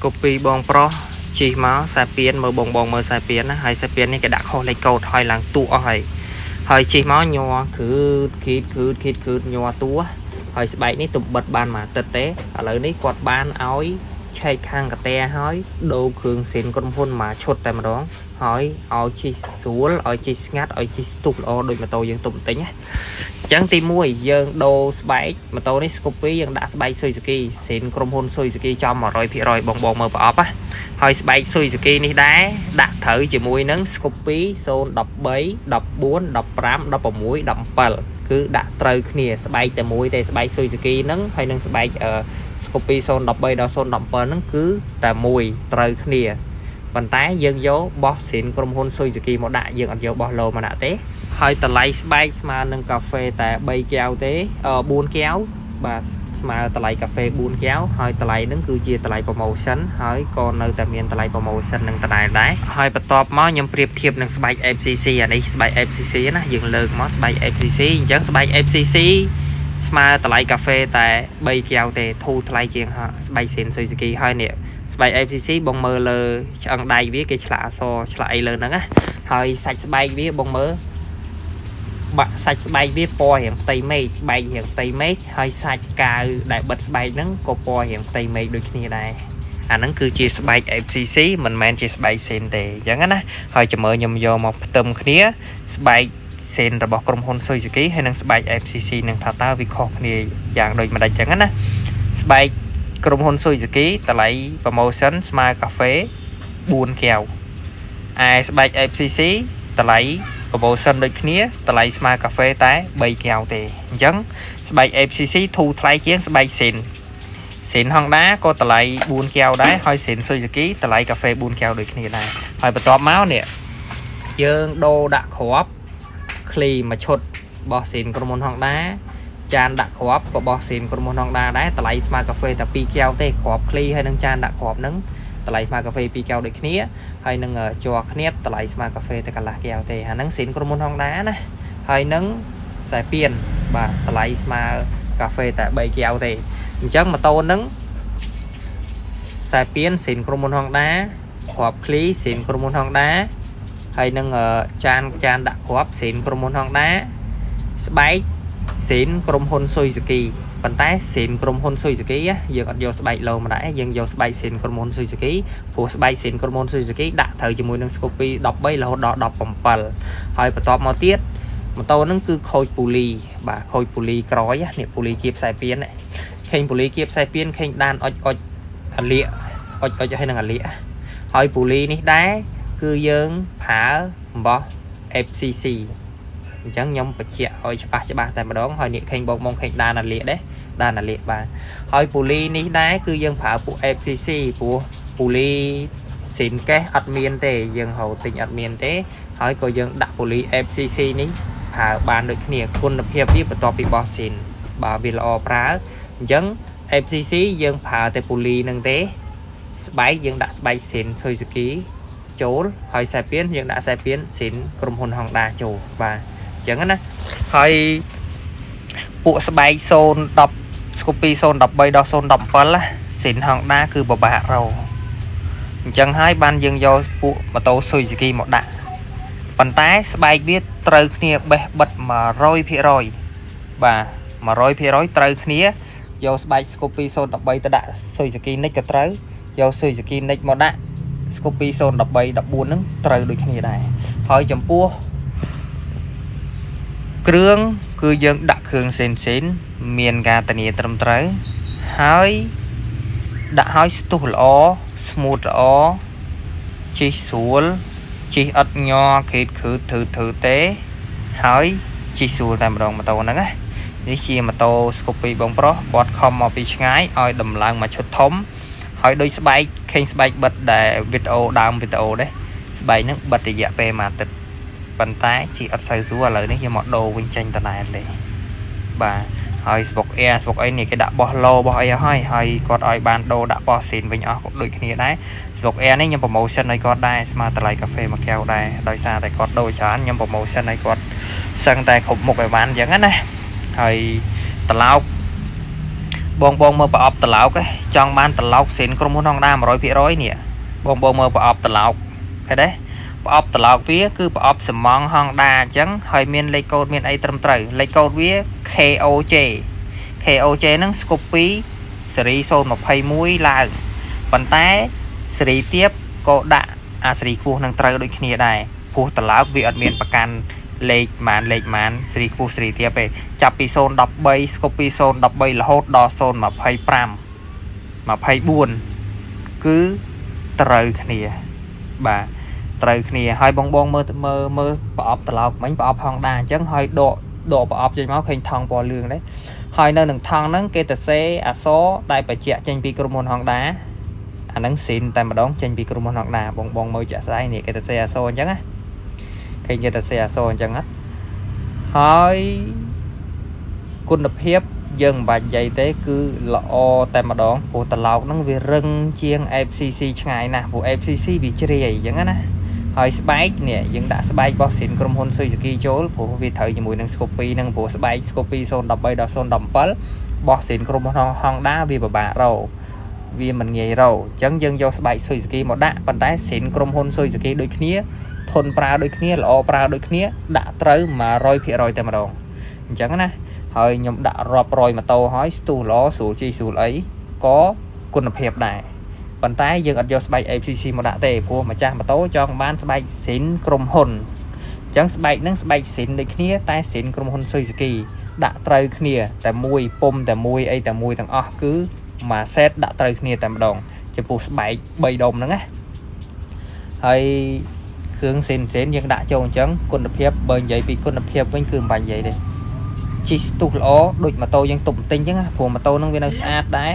Scoopy បងប្រុសជិះមកខ្សែពៀនមើលបងបងមើលខ្សែពៀនណាហើយខ្សែពៀននេះគេដាក់ខុសលេខកូដហើយឡើងតួអស់ហើយហើយជិះមកញ័រគ្រឺតគីតគ្រឺតគីតគ្រឺតញ័រតួហើយស្បែកនេះទំបិតបានមួយអាទិត្យទេឥឡូវនេះគាត់បានឲ្យឆែកខាងកាតែហើយដូរគ្រឿងស៊ីនក្រុមហ៊ុនមួយឈុតតែម្ដងហើយឲ្យជិះស្រួលឲ្យជិះស្ងាត់ឲ្យជិះស្ទុះល្អដូចម៉ូតូយើងទុំទិញណាអញ្ចឹងទី1យើងដូរស្បែកម៉ូតូនេះ Scoopy យើងដាក់ស្បែក Suzuki ស៊ីនក្រុមហ៊ុន Suzuki ចំ100%បងបងមើលប្រអប់ណាហើយស្បែក Suzuki នេះដែរដាក់ត្រូវជាមួយនឹង Scoopy 013 14 15 16 17គឺដាក់ត្រូវគ្នាស្បែកតែមួយទេស្បែក Suzuki ហ្នឹងហើយនឹងស្បែកអឺ Scoopy 013ដល់017ហ្នឹងគឺតែមួយត្រូវគ្នាប៉ុន្តែយើងយកបោះស៊ីនក្រុមហ៊ុន Suzuki មកដាក់យើងអត់យកបោះឡូមកដាក់ទេហើយតម្លៃស្បែកស្មើនឹងកាហ្វេតែ3កែវទេ4កែវបាទស្មើតម្លៃកាហ្វេ4កែវហើយតម្លៃហ្នឹងគឺជាតម្លៃ promotion ហើយក៏នៅតែមានតម្លៃ promotion នឹងដដែលដែរហើយបន្ទាប់មកខ្ញុំប្រៀបធៀបនឹងស្បែក FCC អានេះស្បែក FCC ណាយើងលើកមកស្បែក FCC អញ្ចឹងស្បែក FCC ស្មើតម្លៃកាហ្វេតែ3កែវទេធូរថ្លៃជាងស្បែកស៊ីន Suzuki ហើយនេះស្បែក FCC បងមើលលើឆ្អឹងដៃវាគេឆ្លាក់អក្សរឆ្លាក់អីលើហ្នឹងណាហើយសាច់ស្បែកវាបងមើលបាក់សាច់ស្បែកវាពណ៌រាងផ្ទៃមេឃបែករាងផ្ទៃមេឃហើយសាច់កាវដែលបិទស្បែកហ្នឹងក៏ពណ៌រាងផ្ទៃមេឃដូចគ្នាដែរអាហ្នឹងគឺជាស្បែក FCC មិនមែនជាស្បែកសេនទេអញ្ចឹងណាហើយចាំមើលខ្ញុំយកមកផ្ទឹមគ្នាស្បែកសេនរបស់ក្រុមហ៊ុន Suzuki ហើយនិងស្បែក FCC នឹងថាតើវាខុសគ្នាយ៉ាងដូចម្ដេចអញ្ចឹងណាស្បែកក្រុមហ៊ុន Suzuki តម្លៃ promotion ស្មើកាហ្វេ4កែវឯស្បែក FCC តម្លៃ promotion ដូចគ្នាតម្លៃស្មើកាហ្វេតែ3កែវទេអញ្ចឹងស្បែក FCC ធូរថ្លៃជាងស្បែកស៊ីនស៊ីន Honda ក៏តម្លៃ4កែវដែរហើយស៊ីន Suzuki តម្លៃកាហ្វេ4កែវដូចគ្នាដែរហើយបន្ទាប់មកនេះយើងដូរដាក់គ្រាប់ឃ្លីមួយឈុតរបស់ស៊ីនក្រុមហ៊ុន Honda ចានដាក់គ្រាប់ក៏បោះស៊ីនក្រុមហ៊ុន Honda ដែរតម្លៃស្មើកាហ្វេតែ2កែវទេគ្រាប់ឃ្លីហើយនឹងចានដាក់គ្រាប់ហ្នឹងតម្លៃស្មើកាហ្វេ2កែវដូចគ្នាហើយនឹងជ័រគ្នាបតម្លៃស្មើកាហ្វេតែកន្លះកែវទេអាហ្នឹងស៊ីនក្រុមហ៊ុន Honda ណាហើយនឹងខ្សែពៀនបាទតម្លៃស្មើកាហ្វេតែ3កែវទេអញ្ចឹងម៉ូតូហ្នឹងខ្សែពៀនស៊ីនក្រុមហ៊ុន Honda គ្រាប់ឃ្លីស៊ីនក្រុមហ៊ុន Honda ហើយនឹងចានចានដាក់គ្រាប់ស៊ីនក្រុមហ៊ុន Honda ស្បែកស៊ីនក្រុមហ៊ុន Suzuki ប៉ុន្តែស៊ីនក្រុមហ៊ុន Suzuki យើងអត់យកស្បែកឡូមកដែរយើងយកស្បែកស៊ីនក្រុមហ៊ុន Suzuki ព្រោះស្បែកស៊ីនក្រុមហ៊ុន Suzuki ដាក់ត្រូវជាមួយនឹង Scoopy 13រហូតដល់17ហើយបន្ទាប់មកទៀតម៉ូតូហ្នឹងគឺខូចពូលីបាទខូចពូលីក្រោយនេះពូលីគៀបខ្សែពៀនឃើញពូលីគៀបខ្សែពៀនឃើញដានអុចអុចអាលៀកអុចអុចហើយនឹងអាលៀកហើយពូលីនេះដែរគឺយើងប្រើអំបោះ FCC អញ្ចឹងខ្ញុំបញ្ជាក់ឲ្យច្បាស់ច្បាស់តែម្ដងហើយនេះឃើញបងបងឃើញដានអាលៀកដែរដានអាលៀកបាទហើយពូលីនេះដែរគឺយើងប្រើពួក FCC ព្រោះពូលីស៊ីនកេះអត់មានទេយើងរកទិញអត់មានទេហើយក៏យើងដាក់ពូលី FCC នេះប្រើបានដូចគ្នាគុណភាពវាបន្ទាប់ពីបោះស៊ីនបាទវាល្អប្រើអញ្ចឹង FCC យើងប្រើតែពូលីនឹងទេស្បែកយើងដាក់ស្បែកស៊ីន Suzuki ចូលហើយខ្សែពៀនយើងដាក់ខ្សែពៀនស៊ីនក្រុមហ៊ុន Honda ចូលបាទអញ្ចឹងណាហើយពួកស្បែក010 Scoopy 013ដល់017ណាស៊ីន Honda គឺពិបាករកអញ្ចឹងហើយបានយើងយកពួកម៉ូតូ Suzuki មកដាក់ប៉ុន្តែស្បែកវាត្រូវគ្នាបេះបិទ100%បាទ100%ត្រូវគ្នាយកស្បែក Scoopy 013ទៅដាក់ Suzuki Nick ក៏ត្រូវយក Suzuki Nick មកដាក់ Scoopy 013 14ហ្នឹងត្រូវដូចគ្នាដែរហើយចំពោះគ្រឿងគឺយើងដាក់គ្រឿងសេនសេនមានការធានាត្រឹមត្រូវហើយដាក់ឲ្យស្ទុះល្អ smooth ល្អជិះស្រួលជិះអត់ញ័រខេតខឺធ្វើធ្វើទេហើយជិះស្រួលតែម្ដងម៉ូតូហ្នឹងណានេះជាម៉ូតូ Scoopy បងប្រុសគាត់ខំមកពីឆ្ងាយឲ្យដំឡើងមួយឈុតធំហើយដូចស្បែកខេងស្បែកបិទដែលវីដេអូដើមវីដេអូដែរស្បែកហ្នឹងបិទរយៈពេលមួយអាទិត្យប៉ុន្តែជិះអត់សូវស្រួលឥឡូវនេះយកមកដូរវិញចេញដដែលទេបាទហើយស្បុក air ស្បុកអីនេះគេដាក់បោះឡូបោះអីអស់ហើយហើយគាត់ឲ្យបានដូរដាក់បោះស៊ីនវិញអស់ក៏ដូចគ្នាដែរស្បុក air នេះខ្ញុំ promotion ឲ្យគាត់ដែរស្មើតម្លៃកាហ្វេមួយកែវដែរដោយសារតែគាត់ដូរច្រើនខ្ញុំ promotion ឲ្យគាត់សឹងតែគ្រប់មុខឲ្យបានអញ្ចឹងណាហើយត្រឡោក បងបងមើលប្រអប់ត្រឡោកឯងចង់បានត្រឡោកសិនក្រុមហ៊ុន Honda 100%នេះបងបងមើលប្រអប់ត្រឡោកឃើញទេប្រអប់ត្រឡោកវាគឺប្រអប់សំង Honda អញ្ចឹងហើយមានលេខកូដមានអីត្រឹមត្រូវលេខកូដវា KOJ KOJ ហ្នឹង Scoopy ស៊េរី021ឡើងប៉ុន្តែស៊េរីទៀបក៏ដាក់អាស៊េរីខ្ពស់នឹងត្រូវដូចគ្នាដែរព្រោះត្រឡោកវាអត់មានប្រកាន់លេខម៉ានលេខម៉ានស៊េរីខ្ពស់ស៊េរីទៀបទេចាប់ពី013 Scoopy 013រហូតដល់025 24គឺត្រូវគ្នាបាទត្រូវគ្នាហើយបងបងមើលមើលមើលប្រអប់ត្រឡោកមិញប្រអប់ Honda អញ្ចឹងហើយដកដកប្រអប់ចេញមកឃើញថង់ពណ៌លឿងដែរហើយនៅនឹងថង់ហ្នឹងគេទៅសេអក្សរដែលបញ្ជាក់ចេញពីក្រុមហ៊ុន Honda អាហ្នឹងស៊ីនតែម្ដងចេញពីក្រុមហ៊ុន Honda បងបងមើលជាក់ស្ដែងនេះគេទៅសេអក្សរអញ្ចឹងណាឃើញគេទៅសេអក្សរអញ្ចឹងណាហើយគុណភាពយើងមិនបាច់និយាយទេគឺល្អតែម្ដងព្រោះត្រឡោកហ្នឹងវារឹងជាង FCC ឆ្ងាយណាស់ព្រោះ FCC វាជ្រាយអញ្ចឹងណាហើយស្បែកនេះយើងដាក់ស្បែករបស់ស៊ីនក្រុមហ៊ុន Suzuki ចូលព្រោះវាត្រូវជាមួយនឹង Scoopy ហ្នឹងព្រោះស្បែក Scoopy 013ដល់017របស់ស៊ីនក្រុមហ៊ុន Honda វាពិបាករកវាមិនងាយរកអញ្ចឹងយើងយកស្បែក Suzuki មកដាក់ប៉ុន្តែស៊ីនក្រុមហ៊ុន Suzuki ដូចគ្នាធន់ប្រើដូចគ្នាល្អប្រើដូចគ្នាដាក់ត្រូវ100%តែម្ដងអញ្ចឹងណាហើយខ្ញុំដាក់រាប់រយម៉ូតូហើយស្ទុះល្អស្រួលជិះស្រួលអីក៏គុណភាពដែរប៉ុន្តែយើងអត់យកស្បែក ACC មកដាក់ទេព្រោះម្ចាស់ម៉ូតូចង់បានស្បែកស៊ីនក្រុមហ៊ុនអញ្ចឹងស្បែកហ្នឹងស្បែកស៊ីនដូចគ្នាតែស៊ីនក្រុមហ៊ុន Suzuki ដាក់ត្រូវគ្នាតែមួយពុំតែមួយអីតែមួយទាំងអស់គឺមួយ set ដាក់ត្រូវគ្នាតែម្ដងចំពោះស្បែក3ដុំហ្នឹងណាហើយគ្រឿងសេនសេនយើងដាក់ចូលអញ្ចឹងគុណភាពបើនិយាយពីគុណភាពវិញគឺមិនបាច់និយាយទេជិះស្ទុះល្អដូចម៉ូតូយើងទប់បន្ទិញអញ្ចឹងណាព្រោះម៉ូតូហ្នឹងវានៅស្អាតដែរ